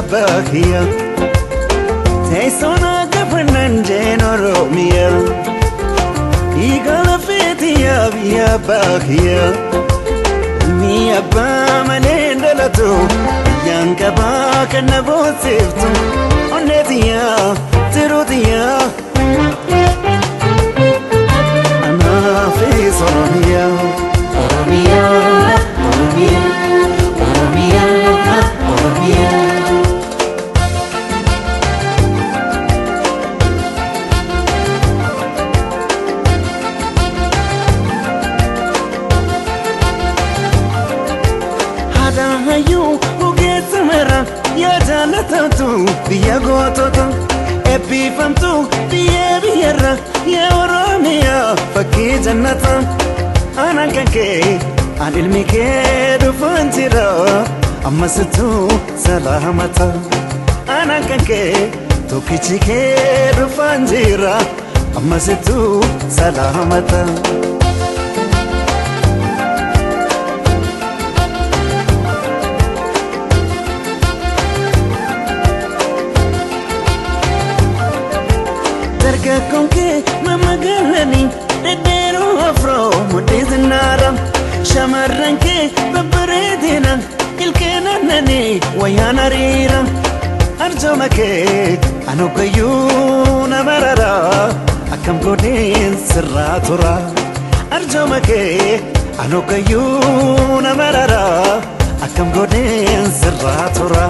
abbaa kiyya. Teessoon akka fannaan jeen Oromiyaa. Dhiiga lafeetiyyaa biyya abbaa kiyya. Ilmi abbaa malee hin dhalatu. Biyyaan qabaa kan na boonsiftu. Onneetiyyaa tiruutiyyaa. Anaafis Oromiyaa. Oromiyaa, Oromiyaa, Oromiyaa, Oromiyaa. Haadha hayyuu ogeessa mara yaa jaalatamtu biyya gootota eebbifamtu biyya biyyarra yaa Oromiyaa fakkii jannata. Anaan kan kee an ilmi kee dhufaan jira ammasittuu salaamata. Anaan kan kee tokkichi kee dhufaan jira ammasittuu salaamata. Dargaggoon kee mamagaalanii dhedheeroo afroo mudhii zinnaara. Shamarran kee babbareedina ilkeen aannanii wayyaan hariira. Arjooma kee anoggayyuu na marara akkam godheen sirraa tura. Arjooma kee anoggayyuu na marara akkam godheen sirraa tura.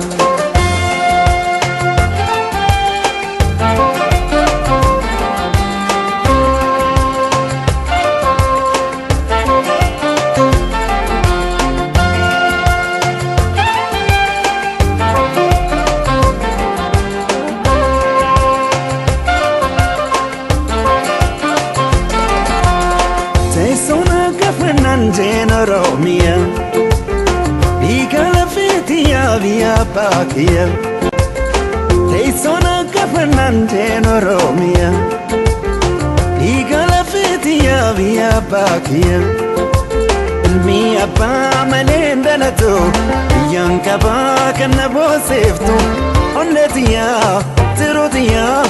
Teessoon akka fannaan jeen Oromiyaa. Dhiiga lafeetiyyaa biyya abbaa kiyya. Teessoon akka fannaan jeen Oromiyaa. Dhiiga lafeetiyyaa biyya abbaa kiyya. Ilmi abbaa malee hin dhalatu. Biyyaan qabaa kan na boonsiftu. Onneetiyyaa tiruutiyyaa.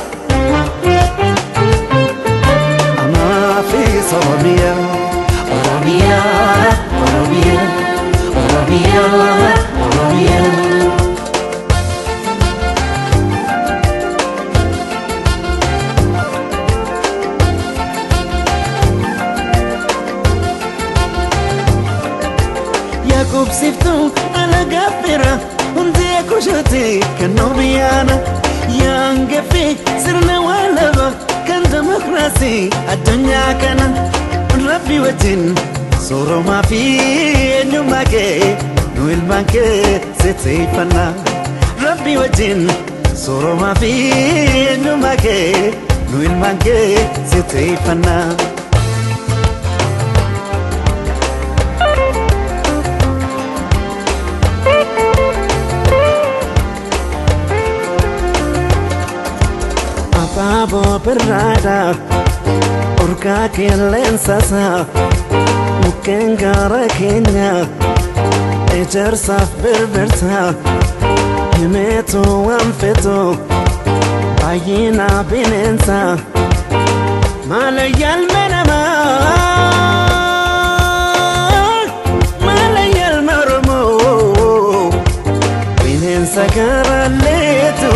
Anaafis Oromiyaa. Oromiyaa, Oromiyaa, Oromiyaa, Oromiyaa. Yaaqubsiftuu alagaa fira hundee kushuuti kan nubiyaana yaangafe sirna waalaba kan demokiraasii addunyaa kana rabbi wajjin sooromaa fi eenyummaa kee nu ilmaan kee sitteeffannaa rabbi wajjin sooromaa fi eenyummaa kee nu ilmaan kee sitteeffannaa. Abaaboo birraadha urgaa qilleensasa mukkeen gaara keenya ejersaaf birbirsa himeetu waan fetu baay'ina bineensa maalayyaalme namaa maalayyaalme Oromoo bineensa garaalleetu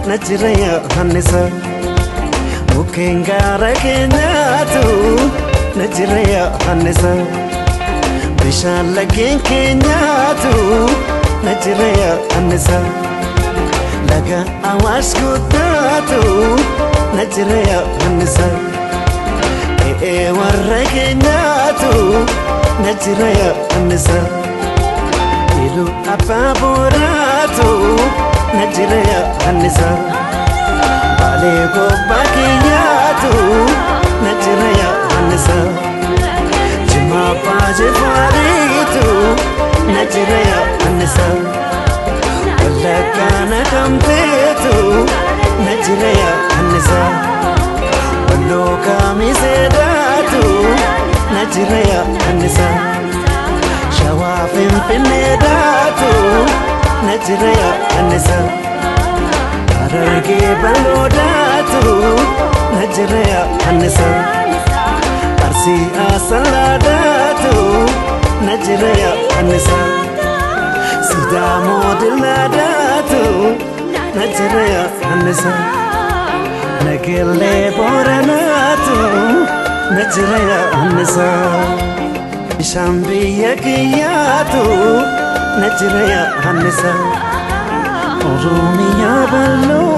na jira Yohannisa. Mukkeen gaara keenyaatu na jira Yohannisa. Bishaan laggeen keenyaatu na jira Yohannisa. Laga Awaash guddaatu na jira Yohannisa. E'ee warra keenyaatu na jira Yohannisa. Iluu abbaa booraatu na jira Yohannisa. Baalee gobbaa keenyaatu na jira Yohannisa. Jimma abbaa jifaariitu na jira Yohannisa. Wallaggaa naqamteetu na jira Yohannisa. Walloo kamiseedhaatu na jira Yohannisa. Shawaa finfinneedhaatu na na jira yaannisa. Harargee bal'oodaatu na jira yaannisa. Arsii asallaadaatu na jira yaannisa. Sidaamoo dillaadaatu na jira yaannisa. Nageellee booranaatu na jira yaannisa. Bishaan biyya kiyyaatu na jira yaannisa. Oromiyaa bal'oo.